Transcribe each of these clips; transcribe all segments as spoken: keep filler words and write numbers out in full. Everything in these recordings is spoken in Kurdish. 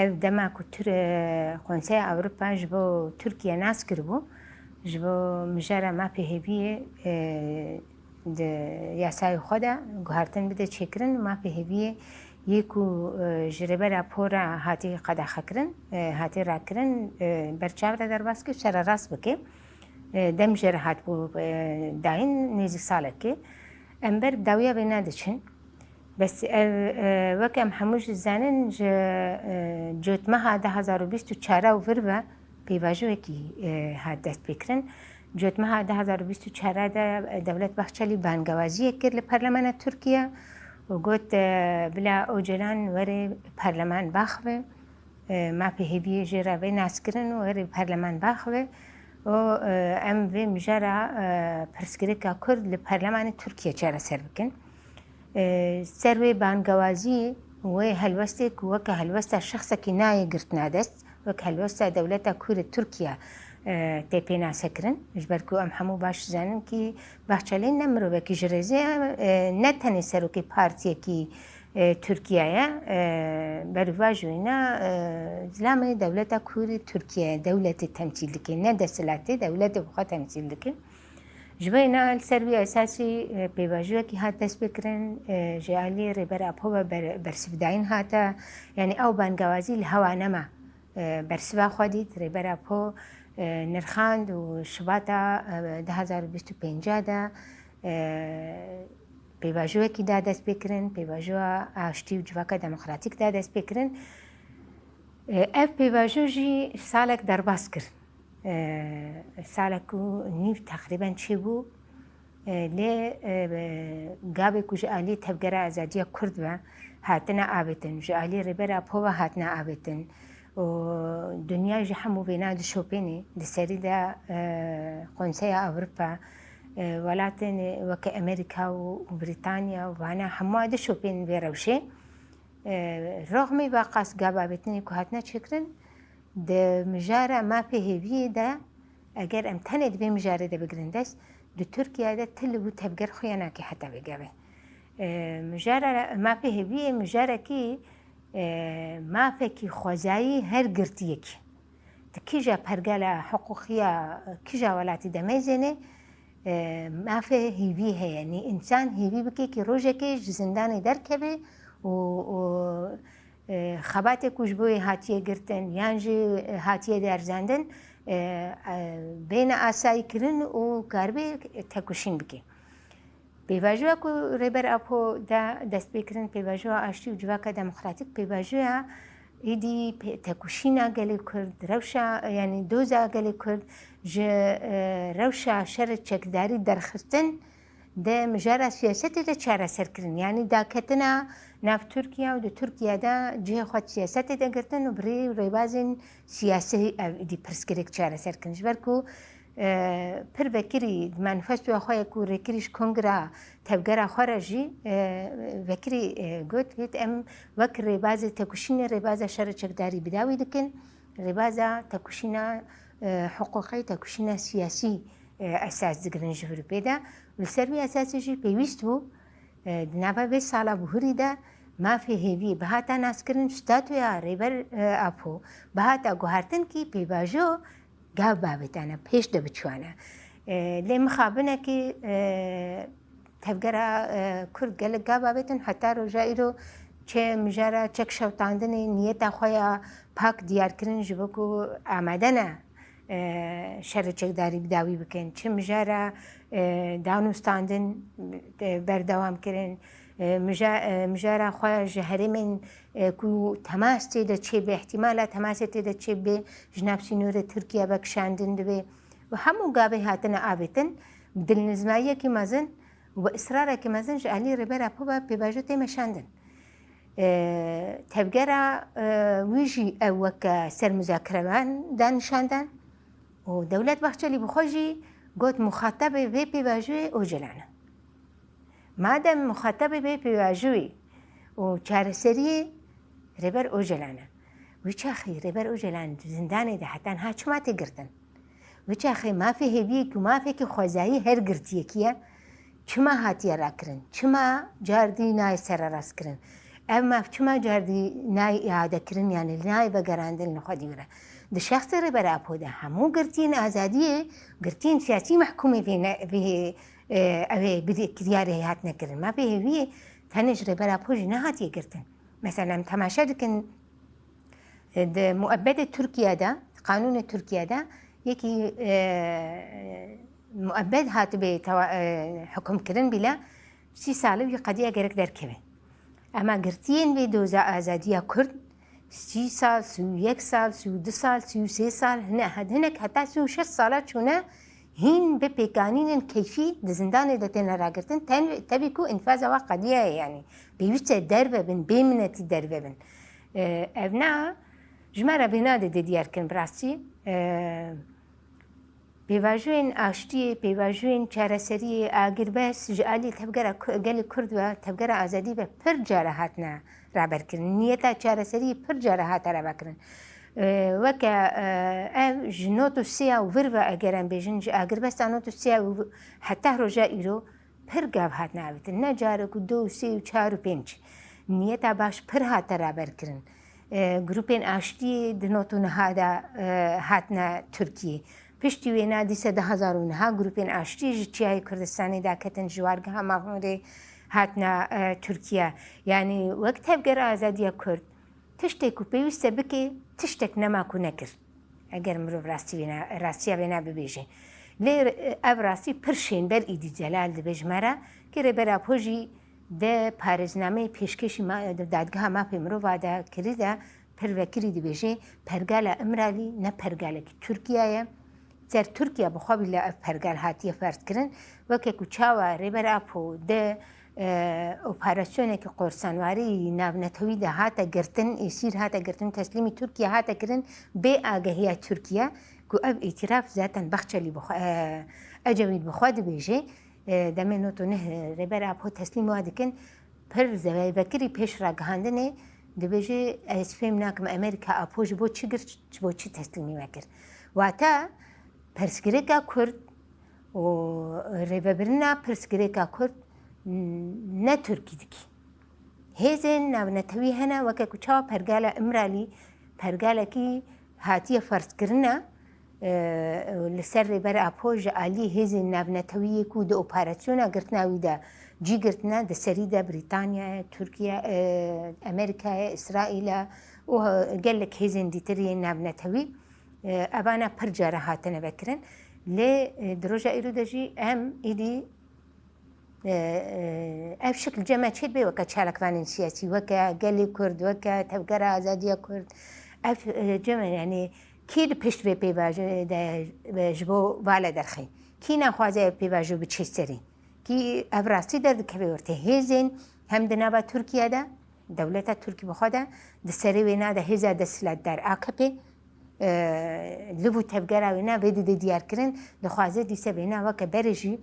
Ev dema ku Tur-, e, Konseya Ewropa ji bo Tirkiye nas kiribû, ji bo mijara mafê hêviyê, e, di yasayê xwe de guhartin bide çêkirin, mafê hêviyê yê ku, e, ji Rêber Apo re hatî qedexekirin, e, hatî rakirin, e, berçav re derbas kir, sererast bike. E, dem jê re hatibû, e, dayîn nêzî salekê. Em ber bi dawiya vê nediçin. Bes ev, e, wek em hemû jî zanin, ji, e, cotmeha du hezar û bîst û çar û vir ve pêvajoyekî, e, hat destpêkirin. Cotmeha du hezar û bîst û çar de, e, Dewlet Bahçelî bangewaziyek kir li Parlemana Tirkiye û got, e, bila Ocalan were parleman baxve, e, mafê hêviyê jê re bê naskirin û were parleman baxve û, e, em vê mijara, e, pirsgirêka Kurd li Parlemanê Tirkiye çareser bikin. E, ser wê bangewazî, wê helwestê ku weke helwesta şexsekî nayê girtina dest, wek helwesta dewleta Kurd ê Tirkiye, e, tê pênasekirin. Ji ber ku em hemû baş dizanin kî Bahçelî ne mirovekî ji rêzê ye, e, ne tenê serokê partiyekî, e, Tirkiye ye. E, berî va jî wêne, e, zilamê dewleta Kurd ê Tirkiye ye, dewletê temsîl dike, ne desthilatê, dewletê bi xwe temsîl dike. Ji bo wêne li ser vî esasî, e, pêvajoyekî hat destpêkirin, e, ji alî Rêber Apo ve ber-, bersivdayîn hate, yanî ew bangewazî li hewa nema, e, bersiva xwe dît. Rêber Apo, e, nirxand û Şibata, e, du hezar û bîst û pênc de, e, pêvajoyekî da destpêkirin, pêvajoya aştî û civaka demokratîk da destpêkirin. E, ev pêvajo jî salek derbas kir. E, salek û nîv teqrîben çêbû. E, lê, e, gavê ku ji alî Tevgera Azadiya Kurd ve hatine avêtin, ji alî Rêber Apo ve hatine avêtin û dinya ji hemû vêna dişopênê, di serî de, e, Konseya Ewropa, e, welatên weke Amerîka û, û Brîtanya û vana hemû dişopên vê rewşê. E, roxmî ve qas gav avêtinê ku hatine çêkirin, di mijara mafê hêviyê de, eger em tenê di vê mijarê de bigirin dest, di Tirkiye de til û tevger xuya nake heta vê gavê. E, mijara mafê hêviyê mijarekî, e, mafekî xwezayî her girtiyekî. Di kîja pergala hiqûqiya kîja welatî de meyzêne, e, mafê hêvî heye. Yanî însan hêvî bike kî rojekê ji zindanê derkeve û, û, e, xebatê ku ji bo wê hatiye girtin yan jî hatiye derzandin, e, e, bêne asayî kirin û karibe tekoşîn bike. Pêvajoya ku Rêber Apo da destpêkirin, pêvajoya aştî û civaka demokratîk, pêvajoya êdî pê-, tekoşîna gelê Kurd, rewşa, yanî doza gelê Kurd ji, e, rewşa şerê çekdarî derxistin di mijara siyasetê de çareser kirin. Yanî daketina nav Tirkiye û di Tirkiye de cihê xwe di siyasetê de girtin û bi rê û rêbazên siyasî ev êdî pirsgirêk çareser kirin. Ji ber ku, e, pir vekirî di manîfestoya xwe ye ku rêkirî ji kongra tevgera xwe re jî, e, vekirî, e, got, got, em wek rêbazê tekoşînê rêbaza şerê çekdarî bi dawî dikin, rêbaza tekoşîna, e, hiqûqê, tekoşîna siyasî, e, esas digirin ji vir pê de. Li ser vî esasê jî pêwîst bû, e, di nava vê sala bihurî de mafê hêvî bihata naskirin, statuya Rêber, e, Apo bihata guhartin kî pêvajo gav bavêtane, pêş de biçûane. E, lê mixabinekî, e, tevgera, e, Kurd gelek gav bavêtin, heta roja îro çi mijara çek şewtandinê niyeta xwe ya pak diyar kirin, ji bo ku amade ne, e, şerê çekdarî bi dawî bikin. Çi mijara, e, danûstandin, e, berdewam kirin. E, mija-, e, mijara xwe ji herêmên e, ku temas tê de çêbe, îhtîmala temasê tê de çêbe, ji nav sînorê Tirkiye ve kişandin dibe. Û hemû gavê hatine avêtin, bi dilnizmayiyekî mezin û bi israrekî mezin ji alî Rêber Apo ve pêvajo tê meşandin. E, tevgera, e, wî jî ew weke sermuzakerevan da nîşandan û Dewlet Bahçelî bi xwe jî got, muxatabê vê pêvajoyê Ocalan e. Madem muxatabê vê pêvajoyê û çareseriyê Rêber Ocalan e, wî çaxî Rêber Ocalan di zindanê de heta niha çima tê girtin? Wî çaxê mafê hêviyê ku mafekî xwezayî her girtiyekî ye, çima hatiye rakirin? Çima cardî nayê sererast kirin? Ev maf çima cardî nayê îade kirin, yanî nayê vegerandin li xwedî were. Di şexsê Rêber Apo de hemû girtiyên azadiyê, girtiyên siyasî mehkûmê vê ne-, vê, e, ew ê bidî-, kiryarê hatine kirin. Mafê hêviyê tenê ji Rêber Apo jî nehatiye girtin. Mesela em temaşe dikin, e, di muebbedê Tirkiye de, qanûnê Tirkiye de yekî, e, muebbed hatibê tewa-, e, hukmkirin bîle, sî salî wî qediya gerek derkeve. Ema girtiyên vê doza azadiya Kurd sî sal, sî û yek sal, sî û du sal, sî û sê sal, hine-, hinek heta sî û şeş sala çûne, hîn bi pêkanînên keyfî di zindanê de têne ragirtin. Ten-, tevî ku înfaza wa qediya ye, yanî pêwîst e derve bin, bê minetî derve bin. E, ev na ji me re bêhna dide diyar kirin bi rastî. E, Pêvajoyên aştiyê, pêvajoyên çareseriyê, agirbest ji alî tevgera Ku-, gelê Kurd ve, tevgera azadî ve pir cara hatine raberkirin. Niyeta çareseriyê pir cara hate raberkirin. E, weke, e, ev ji not û sê ya û vir ve eger em bêjin, ji agirbesta not û sê ya û heta roja îro, pir gav hatine avêtin. Ne carek û du û sê û çar û pênc. Niyeta baş pir hate raberkirin. E, grûpên aştiyê di not û niha de, e, hatine Tirkiyê. Piştî wêna dîse du hezar û niha grûpên aştiyê ji Çiyayê Kurdistanê daketin, ji wargeha Maxmûrê hatine, e, Tirkiye. Yanî wek Tevgera Azadiya Kurd, tiştê ku pêwîst e bike, tiştek nema ku nekir. Eger mirov rastî vêna, rastiya vêna bibêje. Lê, e, ev rastî pir şênber îdî zelal dibe ji me re, ki Rêber Apo jî di parêznameyê pêşkêşî ma-, di dadgeha mafê mirova de kirî de pir vekirî dibêje, pergala Îmralî ne pergalekî Tirkiye ye. Ser Tirkiye bi xwe bîle ev pergal hatiye ferz kirin. Weke ku çawa Rêber Apo di, e, operasyonekî qorsanwarî navnetewî de hate girtin, êsîr hate girtin, teslîmî Tirkiye hate kirin, bê agahiya Tirkiye, ku ev îtîraf zaten Bahçelî bi xwe, e, Ecewît bi xwe dibêje, e, demê not û neh Rêber Apo teslîm wa dikin, pir zevevekirî pêş ragihandinê dibêje, ez fêm nakim Amerîka Apo ji bo çi girt, ji bo çi teslîmî me kir. Wate pirsgirêka Kurd û rêvebirina pirsgirêka Kurd ne Tirkî dikî. Hêzên navnetewî hene, weke ku çawa pergala Îmralî pergalekî hatiye ferzkirine, e, li ser Rêber Apo ji alî hêzên navnetewiyê ku di operasyona girtina wî de cî girtine, di serî de Brîtanya ye, Tirkiye, e, Amerîka ye, Îsraîl e û gelek hêzên dîtir yên navnetewî, e, evana pir care hatine vekirin. Lê, e, di roja îro de jî em êdî E, e, ev şikil cem me çêdibe weke çalakvanên siyasî, weke gelê Kurd, weke Tevgera Azadiya Kurd. Ev, e, cem me, yanî kî di pişt vê pêvajo de, e, ji bo vala derxê? Kî naxwaze ev pêvajo biçe serî? Kî ev rastî derdikeve ortê? Hêzên hem di nava Tirkiye de, dewleta Tirkî bi xwe de, di serê wêna de hêza desthilatdar A K P, e, liv û tevgera wêna vê didê diyarkirin, dixwaze dîse vêna weke berê jî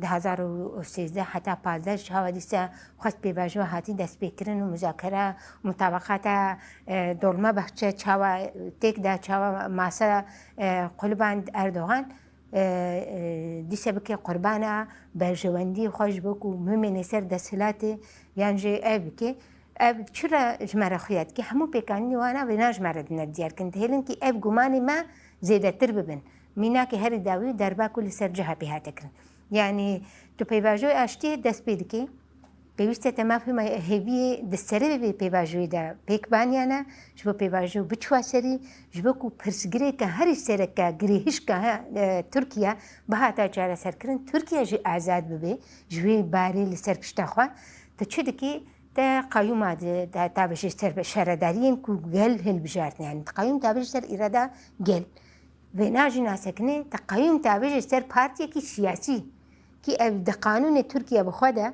du hezar û sêzdeh heta pazdeh çawa dîse xwest pêvajoya hatî destpêkirin û muzakere, mutabaqata, e, Dolmabahçe çawa têk da, çawa masa, e, quliband Erdogan, e, e, dîse bike qurbana berjewendiyê xwe ji bo ku bimêne ser desthilatê yan jî ev bike. Ev çira ji me re xuya dike? Hemû pêkanînê wana vêna ji me re dine diyar kirin. Dihêlin kî ev gumanê me zêdetir bibin. Mînakê herî dawî derba ku li ser C H P hate kirin. Yanî tu pêvajoyê aştiyê dest pê dikî. Pêwîst e te mafê me hêviyê di serê vê pêvajoyê de pêk baniyane, ji bo pêvajo biçiwa serî, ji bo ku pirsgirêka herî sereke girêhişka he, e, Tirkiye bihata çareserkirin, Tirkiye jî azad bibe ji wê barê li ser pişta xwe. Tu çi dikî? Te qayûma di, te, te bêjî ser şaredariyên ku gel hilbijartin, yanî te qayûm te bêjî ser îrada gel. Vêna jî nasekinê, te qayûm te bêjî ser partiyekî siyasî, kî ev di qanûnê Tirkiye bi xwe de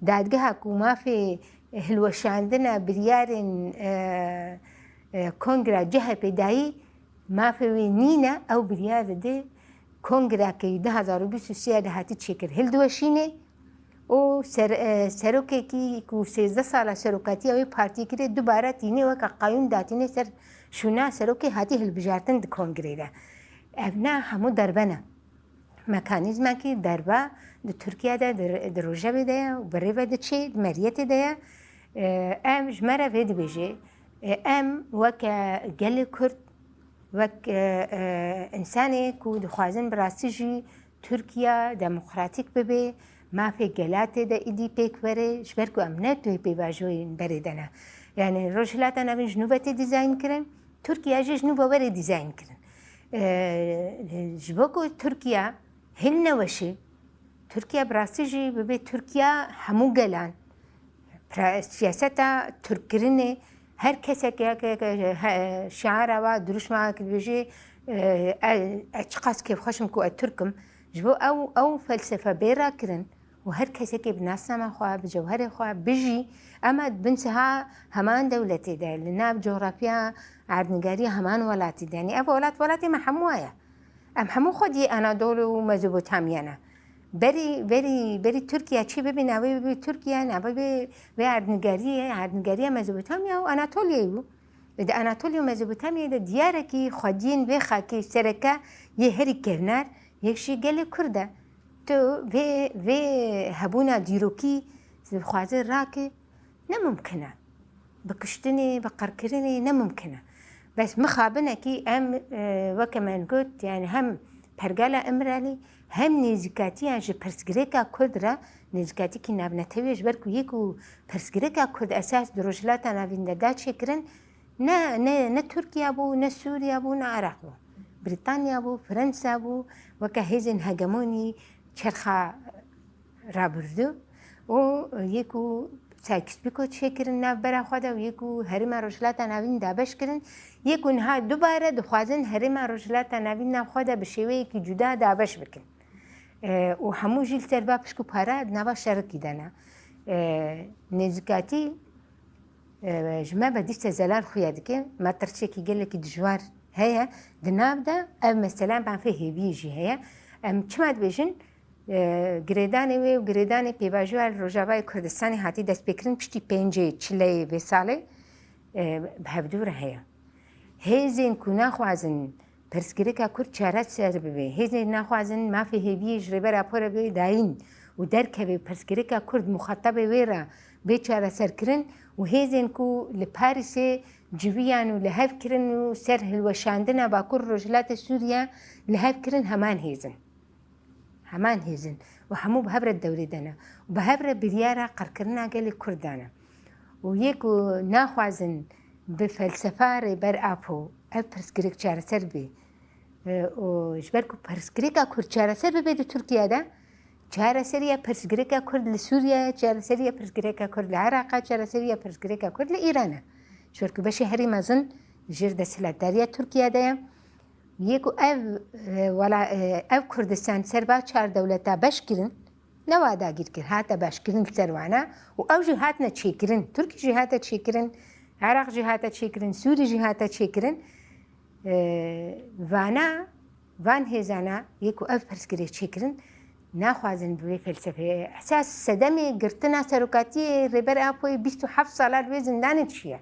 dadgeha ku mafê hilweşandina biryarên, e, e, kongra C H P dayî, mafê wê nîne, ew biryar dide kongrakê du hezar û bîst û sê de hatî çêkir hildiweşîne û ser-, e, serokekî ku sêzdeh sala serokatiya wê partiyê kirê dubare tîne weke qayûm datîne ser şûna serokê hatî hilbijartin di kongrê de. Ev ne hemû derbe ne. Mekanîzmekî derbe di Tirkiye de, di, di rojevê de ye û bi rê ve diçê, di meriyetê de ye. Em ji me re vê dibêje, em weke gelê Kurd, wek, e, e, însanê ku dixwazin bi rastî jî Tirkiye demokratîk bibe, mafê gelatê de îdî pêk were, ji ber ku em ne tu pêvajoyên berê de ne. Yani Rojhilata Navîn ji nû ve tê dîzayn kirin, Tirkiye jî ji nû ve were dîzayn kirin. E, ji bo ku Tirkiye hin neweşe, Tirkiye bi rastî jî bibe Tirkiye hemû gelan. Pra-, siyaseta Tirkkirinê, her kesek ya ke, ke, he, şiara wa, dirûşma wa dibêje, e, e, e, çiqas kêfxweş im ku ez Tirk im. Ji bo ew, ew felsefe bê rakirin û her kesekê bi nasnama xwe, bi cewherê xwe bijî, em ê di bin siha heman dewletê de, li nav cografya erdnîgariya heman welatî de. Yani ev welat, welatê me hemû ye. Em hemû xwediyê Anadolu û Mezopotamya ne. Berî, berî, berî Tirkiye çi bibe, navê bibe Tirkiye, navê vê, vê erdnîgariyê, erdnîgariya Mezopotamya û Anatoliyayê bû. Û di Anatoliya û Mezopotamyayê de diyarekî xwediyên vê xakê sereke yê herî kevnar, yek jî gelê Kurd e. Tu vê, vê hebûna dîrokî dixwaze rake, ne mimkin e. Bi kuştinê, bi qirkirinê ne mimkin e. Bes mixabinekî em, e, weke me got, yani hem pergala Îmralî, hem nêzîkatiya ji pirsgirêka Kurd re nêzîkatîkî navnetewî ye, ji ber ku yê ku pirsgirêka Kurd esas di Rojhilata Navîn de da çêkirin, ne, ne, ne Tirkiye bû, ne Sûriye bû, ne Iraq bû. Brîtanya bû, Fransa bû, weke hêzên hegemonî çerxa rabirdû û yê ku Sykes-Picot çêkirin navbera xwe de û yê ku herêma Rojhilata Navîn dabeş kirin, yê ku niha dubare dixwazin herêma Rojhilata Navîn nav xwe de bi şêweyekî cuda dabeş bikin. E, û hemû jî li ser va pişk û para di nava şerekî de ne. E, nêzîkatî, e, ji me ve dîse zelal xuya dike. Matrîçekî gelekî dijwar heye. Di nav de ev mesela mafê hêviyê jî heye. Em çima dibêjin? E, girêdanê wê û girêdanê pêvajoya li Rojavayê Kurdistanê hatî destpêkirin piştî pêncê çileyê vê salê, e, bi hevdû re heye. Hêzên ku naxwazin pirsgirêka Kurd çareser bibe, hêzên naxwazin mafê hêviyê ji Rêber Apo re bê dayîn û derkeve pirsgirêka Kurd muxatabê wê re bê çareserkirin û hêzên ku li Parîsê civiyan û li hev kirin û ser hilweşandina Bakur Rojhilatê Sûriye li hev kirin heman hêz in. Heman hêz in û hemû bi hev re dewrê de ne û bi hev re biryara qirkirina gelê Kurd dane. Û yê ku naxwazin bi felsefa Rêber Apo ev pirsgirêk çareser bê, e, û ji ber ku pirsgirêka Kurd çareser bibe di Tirkiye de, çareseriya pirsgirêka Kurd li Sûriye ye, çareseriya pirsgirêka Kurd li Iraq e, çareseriya pirsgirêka Kurd li Îran e. Ji ber ku beşê herî mezin jêr desthilatdariya Tirkiye de ye. Yê ku ev, e, wela, e, ev Kurdistan ser va çar dewleta beş kirin, ne wa dagîr kir, hate beşkirin li ser wana û ew jî hatine çêkirin. Tirkî jî hate çêkirin, Iraq jî hate çêkirin, Sûrî jî hate çêkirin. E, vana, van hêzana yê ku ev pirsgirêk çêkirin, naxwazin bi vê felsefeyê. Esas sedemê girtina serokatiyê Rêber Apoyê bîst û heft sala li vê zindanê çiye?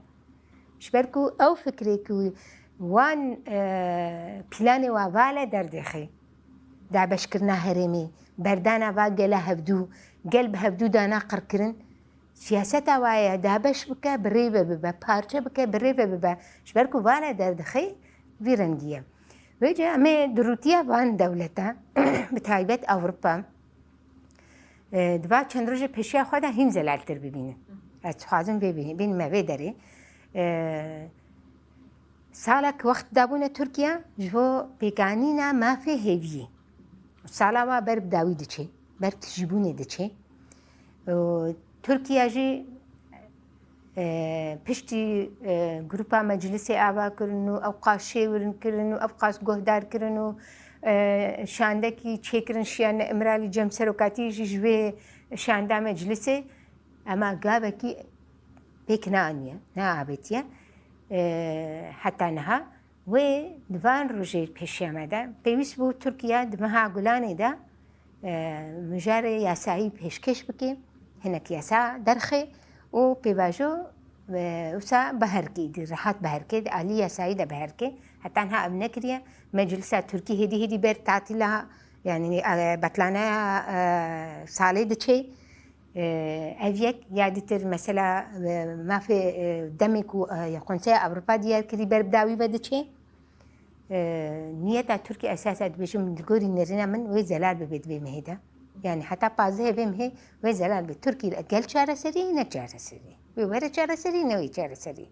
Ji ber ku ew fikrê ku wan, e, planê wa vale derdêxê, dabeşkirina herêmê, berdana va gela hevdû, gel bi hevdû dana qirkirin, siyaseta wa ye dabeş bike, bi rê ve bibe, parçe bike, bi rê ve bibe. Ji ber ku vale derdixê, vî rengî ye. Vêca em ê durûtiya van dewleta, bi taybet Ewropa, e, di va çend rojê pêşiya xwe de hîn zelaltir bibînin. Ez dixwazim vê bî-, bînime vê derê. E, salek wext dabûne Tirkiye ji bo pêkanîna mafê hêviyê. Sala wa ber bi dawî diçe, ber tijîbûnê diçe. Û Tirkiye jî, e, piştî, e, grupa meclisê ava kirin û ew qas şêwirin kirin û ew qas guhdar kirin û, e, şandekî çêkirin şiyane Îmralî cem serokatî jî ji vê şanda meclisê, ema gavekî pêk neaniye, neavêtiye, e, heta niha. Wê di van rojê pêşiya me de pêwîst bû Tirkiye di meha Gulanê de, e, mijarê yasayî pêşkêş bike, hinek yasa derxe û pêvajo, e, wisa biherkê, di rehat biherkê, di alî yasayî de biherkê. Heta niha ev nekiriye. Meclisa Tirkî hêdî hêdî ber tatîla, yani, e, betlaneya, e, salê diçe. Ev yek ya dîtir mesela, e, mafê, e, demê ku, e, ya Konseya Ewropa diyar kirî ber bi dawî ve diçe. E, niyeta Tirkiye esas e dibêjim li gorî nêrîna min wê zelal bibe di vê mehê de. Yani heta pazdehê vê mehê wê zelal be. Tirkiye gel çareserî, ne çareserî. Wê were çareserî, ne wê çareserî.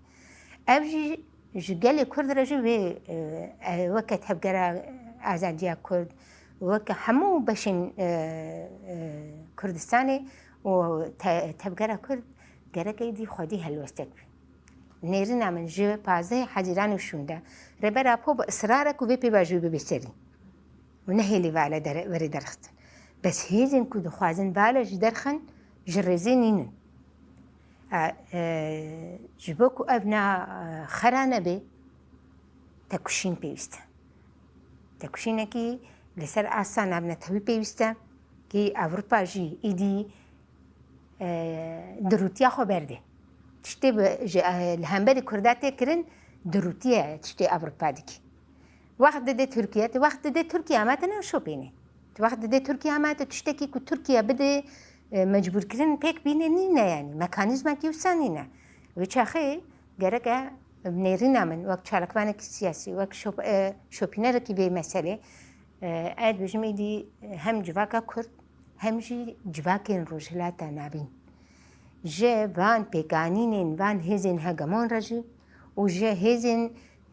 Ev jî ji gelê Kurd re jî wê, e, e, weke Tevgera Azadiya Kurd, weke hemû beşên, e, e, Kurdistanê û te-, Tevgera Kurd gerek êdî xwedî helwestek be. Nêrîna min ji pazdehê Hezîranê şûnde. Rêber Apo bi israr e ku vê pêvajoyê bibe serî û nehêlî vala dere-, were derxistin. Bes hêzên ku dixwazin vala jî derxin, ji rêzê nînin. A, e, ji bo ku ev na, e, xera nebe, têkoşîn pêwîst e. Têkoşînekî li ser asta navnetewî pêwîst e, kî Ewropa jî êdî, e, dirûtiya xwe berde. Tiştê bi, ji, e, li hemberî Kurda tê kirin, dirûtiye tiştê Ewropa dike. Wext dide Tirkiye, tu wext dide Tirkiye, ama te ne şopêne. Tu wext dide Tirkiye, ama tu tiştekî ku Tirkiye bide, e, mecbûrkirin pêk bîne nîne yani. Mekanîzmekî wisa nîne. Wê çaxê gerek e nêrîna min wek çalakvanekî siyasî, wek şop-, e, şopînerekî vê meselê, e, ez dibêjim êdî hem civaka Kurd, hem jî civakên Rojhilata Navîn ji van pêkanînên van hêzên hegemon re jî û ji hêzên,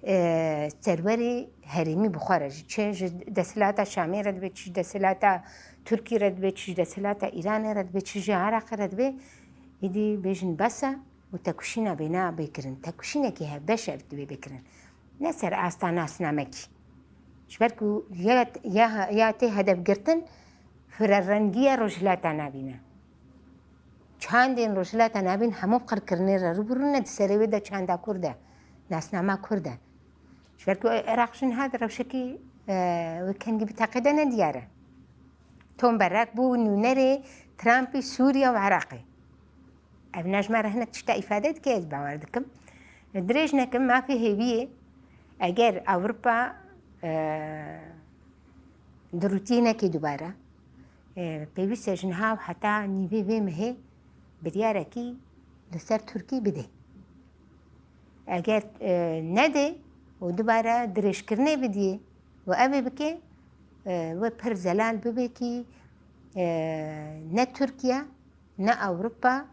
e, serwerê herêmî bi xwe re jî, çi ji desthilata Şamê re dibe, çi ji desthilata Tirkî re dibe, çi ji desthilata Îranê re dibe, çi ji Iraqê re dibe, êdî bêjin bes e û têkoşîna bêna bê kirin. Têkoşînekî hevbeş ev divê bê kirin. Ne ser asta nasnamekî. Ji ber ku ya, ya, ya tê hedef girtin, firerengiya Rojhilata Navîn e. Çandên Rojhilata Navîn hemû bi qirkirinê re rû bi rû ne, di serê wê de çanda Kurd e, nasnama Kurd e. Ji ber ku Iraq jî niha di rewşekî, e, wê kengî bi teqê de ne diyar e. Tom Berak bû nûnerê Trumpî Sûriye û Iraqê. Ev ne ji me re hinek tişta îfade dike, ez bawer dikim. Dirêj nekim, mafê hêviyê, eger Ewropa, e, dirûtî neke dubare, e, pêwîst e ji niha û heta nîvê vê mehê biryarekî li ser Tirkî bide. Eger, e, nede û dubare dirêjkirinê bidiyê û ev ê bike, e, wê pir zelal bibe kî, e, ne Tirkiye, ne Ewropa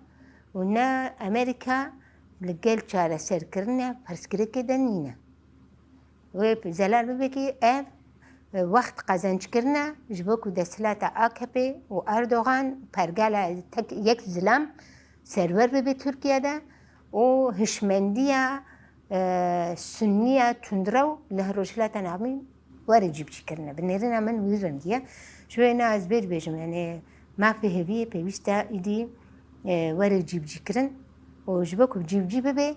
û ne Amerîka li gel çareserkirina pirsgirêkê de nîne. Wê zelal bibe kî ev, e, wext qezenc kirine ji bo ku desthilata A K P û Erdogan pergala tek yek zilam serwer bibe Tirkiye de û hişmendiya, e, sunniya tundrew li Rojhilata Navîn were cîbicî kirine. Bi nêrîna min wî rengî ye. Ji wê ne ez bê dibêjim, yani mafê hêviyê pêwîst e îdî, e, were cîbicî kirin û ji bo ku cîbicî bibe,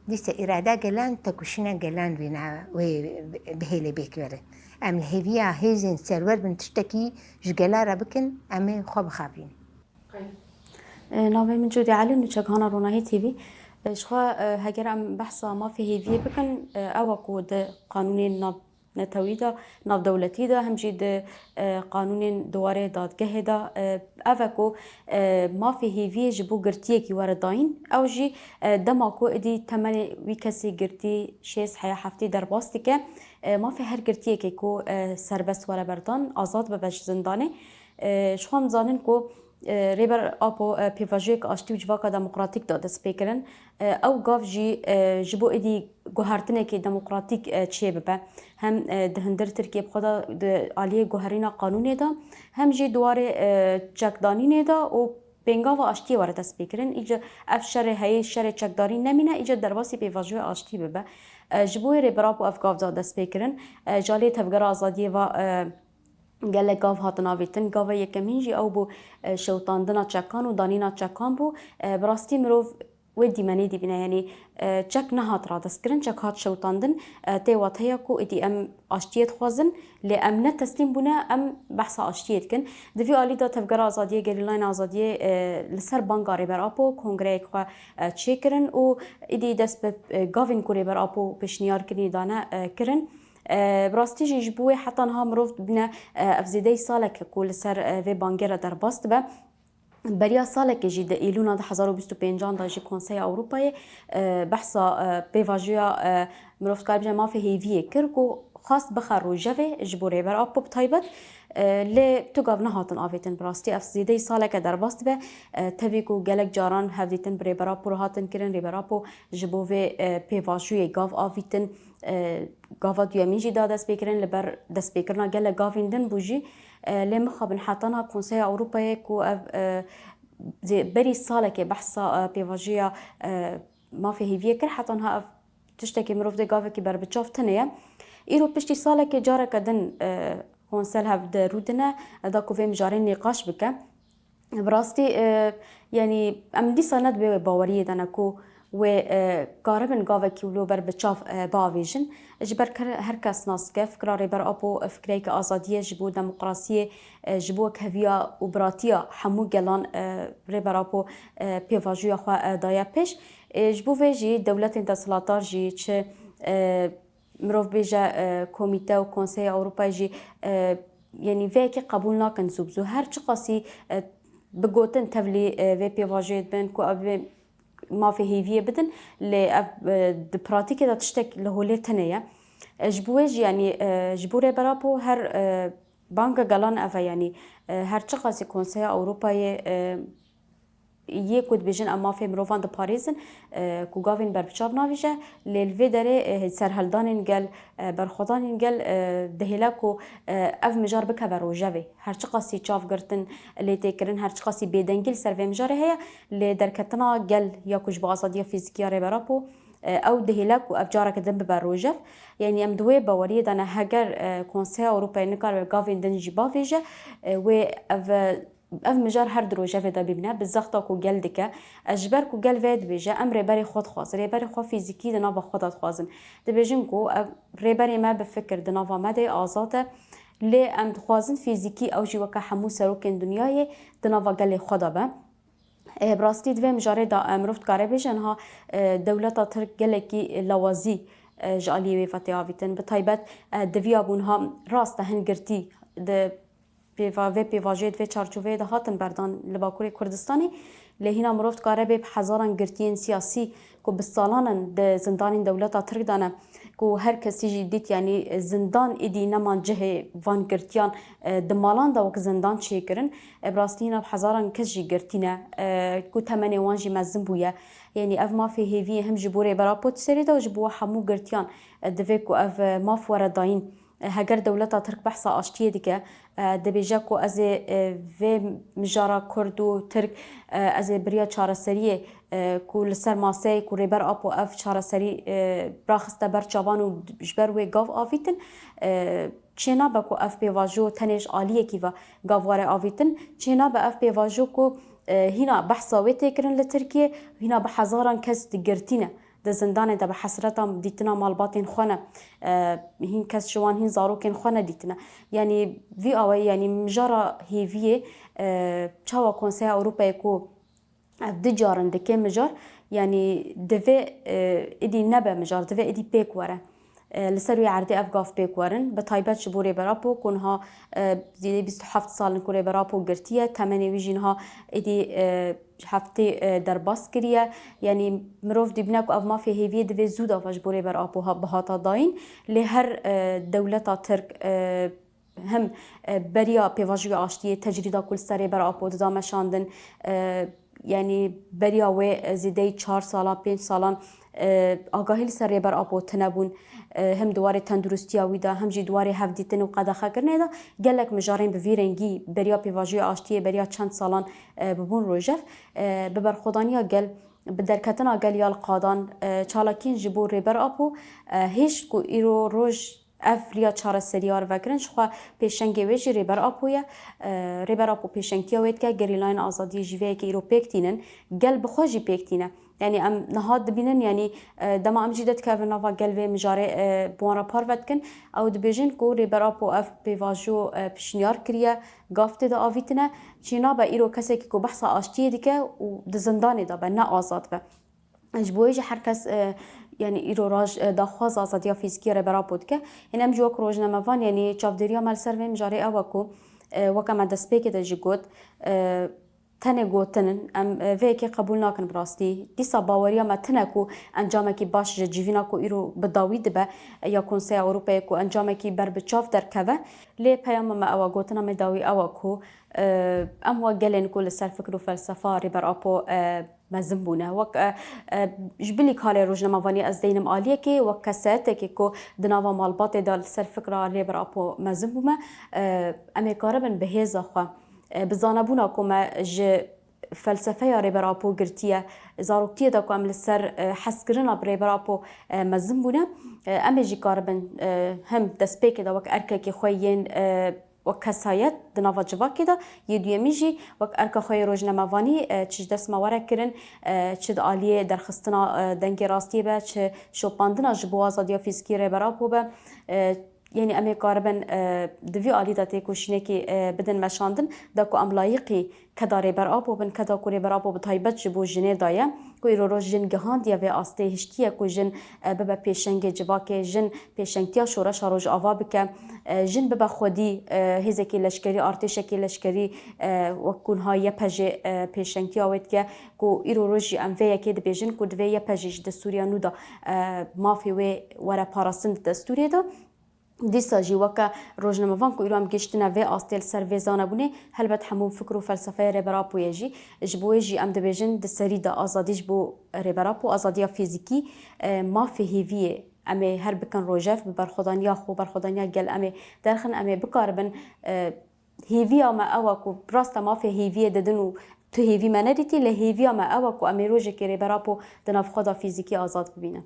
dîsa îrada gelan, têkoşîna gelan wê ne, wê bihêle bêk were. Em li hêviya hêzên serwer bin tiştekî ji gela re bikin, em ê xwe bixapînin. E, navê min Cûdî Elî, nûçegihana Ronahî T V. E, ji xwe, e, heger em behsa mafê hêviyê bikin, e, ew e ku di qanûnên navnetewî de, navdewletî de, hem jî di, e, qanûnên di warê dadgehê de, e, ev e ku, e, mafê hêviyê ji bo girtiyekî were dayîn, ew jî, e, dema ku êdî temenê wî kesê girtî şêst heya heftê derbas dike, e, mafê her girtiyekê ku, e, serbest were berdan, azad bibe ji zindanê. E, ji xwe em zanin ku, e, Rêber Apo, e, pêvajoyek aştî û civaka demokratîk da destpêkirin. E, ew gav jî, e, ji bo êdî guhertinekê demokratîk, e, çêbibe. Hem, e, di hundir Tirkiye bi xwe de di aliyê guherîna qanûnê de, hem jî di warê, e, çekdanînê de û pêngava aştiyê were destpêkirin. Îca ev şerê heyê, şerê çekdarî nemîne, îca derbasî pêvajoya aştiyê bibe. E, ji bo wê Rêber Apo ev gav da destpêkirin. E, ji aliyê Tevgera Azadiyê ve, e, gelek gav hatin avêtin. Gava yekemîn jî ew bû, e, şewitandina çekan û danîna çekan bû. E, bi rastî mirov wê dîmenê dibîne, yanî, e, çek nehat radestkirin, çek hat şewitandin. E, tê wateya ku êdî em aştiyê dixwazin, lê em ne teslîm bûne, em behsa aştiyê dikin. Di vî alî de Tevgera Azadiyê, Gerîlayên Azadiyê, e, li ser banga Rêber Apo kongreyek xwe, e, çêkirin û êdî dest bi, e, gavên ku Rêber Apo pêşniyar kirî dane, e, kirin. E, bi rastî jî ji bo wê heta niha mirov dibîne, e, ev zêdeyî salek e ku li ser, e, vê bangê re derbas dibe. Beriya salekê jî di Îlûna du hezar û bîst û pêncan de jî Konseya Ewropayê, e, behsa, e, pêvajoya, e, mirov dikare bêje mafê hêviyê kir ku xwest bixe rojevê ji bo Rêber Apo bi taybet, e, lê tu gav nehatin avêtin. Bi rastî ev zêdeyî saleke derbas dibe, e, tevî ku gelek caran hevdîtin bi Rêber Apo re hatin kirin, Rêber Apo ji bo vê, e, pêvajoyê gav avîtin, e, gava duyemîn jî da destpêkirin, li ber destpêkirina gelek gavên din bû jî, e, lê mixabin heta niha Konseya Ewropayê ku ev, e, zê-, berî salekê behsa, e, pêvajoya, e, mafê hêviyê kir, heta niha ev tiştekî mirov dê gavekî berbiçav tune ye. Îro piştî salekê careke din, e, konsel hev di rû dine, da ku vê mijarê nîqaş bike. Bi rastî, e, yanî em dîsa ne di vê baweriyê de ne ku wê, e, karibin gavekî wilo ber bi çav, e, biavêjin. Ji ber her, her kes nas dike, fikra Rêber Apo, e, fikreyeke azadiyê ji bo demokrasiyê, e, ji bo wekheviya û biratiya hemû gelan, e, Rêber Apo, e, pêvajoya xwe, e, daye pêş. E, ji bo vê jî dewletên desthilatdar jî çi, e, mirov bêje, e, komîte û Konseya Ewropayê jî, e, yanî vê yekê qebûl nakin zû bi zû. Her çiqasî, e, bi gotin tevlî, e, vê pêvajoyê dibin ku ev vê mafê hêviyê bidin, lê ev, e, di pratîkê de tiştek li holê tune ye. E, ji bo wê jî, yanî, e, ji bo Rêber Apo her, e, banga gelan ev e, yanî, e, her çiqasî Konseya Ewropayê, e, yê ku dibêjin em mafê mirovan diparêzin, e, ku gavên berbiçav navêje, lê li vê derê, e, serhildanên gel, e, berxwedanên gel, e, dihêle ku, e, ev mijar bikeve rojevê. Her çiqasî çavgirtin lê tê kirin, her çiqasî bêdengî li ser vê mijarê heye, lê derketina gel ya ku ji bo azadiya fîzîkî ya Rêber Apo, e, ew dihêle ku ev careke din bibe rojev. Yanî em di wê baweriyê de ne, heger, e, Konseya Ewropayê nikaribe gavên din jî bavêje, e, wê ev, e, ev mijar her di rojevê de bimîne, bi zexta ku gel dike. E, ji ber ku gel vê dibêje, em rêberê xwe dixwazin, rêberê xwe fîzîkî di nava xwe de dixwazin. Dibêjin ku ev rêberê me bi fikir di nava me de ye, azad e. Lê em dixwazin fîzîkî ew jî weke hemû serokên dinyayê di nava gelê xwe de be. E, bi rastî di vê mijarê de, e, mirov dikare bêje niha, e, dewleta Tirk gelekî lawazî, e, ji aliyê wê ve tê avîtin. Bi taybet, e, di viya bû niha rast e hin girtî di pêva-, vê pêvajoyê di vê çarçoveyê de hatin berdan li Bakurê Kurdistanê. Lê hîna mirov dikare bê bi hezaran girtiyên siyasî ku bi salan in di zindanên dewleta Tirk de ne, ku her kesî jî dît, yanî zindan êdî neman cihê van girtiyan, e, di malan de wek zindan çêkirin. E, bi rastî hîna bi hezaran kes jî girtî ne, e, ku temenê wan jî mezin bûye. Yanî ev mafê hêviyê him ji bo Rêber Apo di serê de û ji bo hemû girtiyan, e, divê ku ev, e, maf were dayîn. E, heger dewleta Tirk behsa aştiyê dike, e, dibêje ku ez ê, e, vê mijara Kurd û Tirk, e, ez ê bi riya çareseriyê, e, ku li ser maseyê ku Rêber Apo ev çareserî, e, raxiste ber çavan û ji ber wê gav avîtin, e, çênabe ku ev pêvajo tenê ji aliyekî ve gav were avîtin. Çênabe ev pêvajo ku, e, hîna behsa wê tê kirin li Tirkiyê, hîna bi hezaran kes digirtîne. Di zindanê de bi hesreta dîtina malbatên xwe ne. E, hîn kes ji wan hîn zarokên xwe nedîtine. Yanî vî awayî, yanî mijara hêviyê, e, çawa Konseya Ewropayê ku ev du car in dike mijar, yanî divê, e, êdî nebe mijar, divê êdî pêk were. E, li ser wê erdê ev gav pêk werin, bi taybet ji bo Rêber Apo ku niha, e, zêdeyî bîst û heft sal in ku Rêber Apo girtiye, temenê wî jî niha êdî, e, heftê, e, derbas kiriye. Yanî mirov dibîne ku ev mafê hêviyê divê zû de ve ji bo Rêber Apo ha-, bihata dayîn. Lê her, e, dewleta Tirk, e, him, e, beriya pêvajoya aştiyê tecrîda ku li ser Rêber Apo dida meşandin, e, yanî beriya wê, e, zêdeyî çar salan, pênc salan, e, agahî li ser Rêber Apo tune bûn, e, him di warê tenduristiya wî de, him jî di warê hevdîtin û qedexekirinê de gelek mijarên bi vî rengî beriya pêvajoya aştiyê beriya çend salan, e, bibûn rojev. E, bi berxwedaniya gel, bi derketina gel ya li qadan, e, çalakiyên ji bo Rêber Apo, e, hêşt ku îro roj ev riya çareseriya li vekirin, ji xwe pêşengê wê jî Rêber Apo ye. E, Rêber Apo pêşengtiya wê dike, gerîlayên azadiyê jî vê yekê îro pêk tînin, gel bi xwe jî pêk tîne. Yanî em niha dibînin, yanî, e, dema em jî de dikevin nava gel vê mijarê, e, bi wan re parve dikin, ew dibêjin ku Rêber Apo ev pêvajo, e, pişniyar kiriye, gav tê de avîtine. Çênabe îro kesekî ku behsa aştiyê dike û di zindanê de be, ne azad be. Ji bo wê jî her kes, e, yanî îro roj, e, daxwaza azadiya fîzîkî ya Rêber Apo dike. Yanî em jî wek rojnamevan, yanî çavdêriya me li ser vê mijarê ew e ku, e, weke me destpêkê de jî got, e, tenê gotin in, em, e, vê yekê qebûl nakin bi rastî. Dîsa baweriya me tune ku encamekî baş ji civîna ku îro bi dawî dibe, e, ya Konseya Ewropayê ku encamekî ber bi çav derkeve. Lê peyama me ew e, gotina me dawî ew e ku, e, em wek gelên ku li ser fikr û felsefa Rêber Apo, e, mezin bûne. Wek, e, e, ji bilî karê rojnamevanî ez deynim aliyekê, wek keseyetekê ku di nava malbatê de li ser fikra Rêber Apo mezin bûme, e, em ê karibin bi hêza xwe, e, bi zanebûna ku me ji felsefeya Rêber Apo girtiye, zaroktiyê de ku em li ser, e, hezkirina bi Rêber Apo, e, mezin bûne, e, em ê jî karibin, e, hem destpêkê de wek erkekê xwe yên, e, wek kesayet di nava civakê de, yê duyemî jî wek erka xwe yê rojnamevanî, e, çi ji dest me were kirin, e, çi di aliyê derxistina, e, dengê rastiyê be, çi şopandina ji bo azadiya fîzikî Rêber Apo be, e, Yanî em ê karibin, e, di vî alî de têkoşînekê, e, bidin meşandin, da ku em layiqî keda Rêber Apo bin, keda ku Rêber Apo bi taybet ji bo jinê daye, ku îro roj jin gihandiye vê astê, hiştiye ku jin, e, bibe pêşengê civakê, jin pêşengtiya şoreşa Rojava bike, e, jin bibe xwedî, e, hêzekî leşkerî, artêşekî leşkerî, e, wek ku niha Y P J, e, pêşengtiya wê dike, ku îro roj jî em vê yekê dibêjin ku divê Y P J jî di Sûriya nû de, e, mafê wê were parastin di destûrê de. Dîsa jî weke rojnamevan ku îro em gihiştine vê astê li ser vê zanebûnê, helbet hemû fikr û felsefeya Rêber Apo ye jî. Ji bo wê jî em dibêjin di serî de azadî ji bo Rêber Apo, azadiya fîzîkî, e, mafê hêviyê em ê her bikin rojev bi berxwedaniya xwe, berxwedaniya gel em ê derxin, em ê bikaribin, e, hêviya me ew e ku rast e mafê hêviyê didin û tu hêvî me nedîtî, lê hêviya me ew e ku em ê rojekê Rêber Apo di nav xwe de fîzîkî azad bibînin.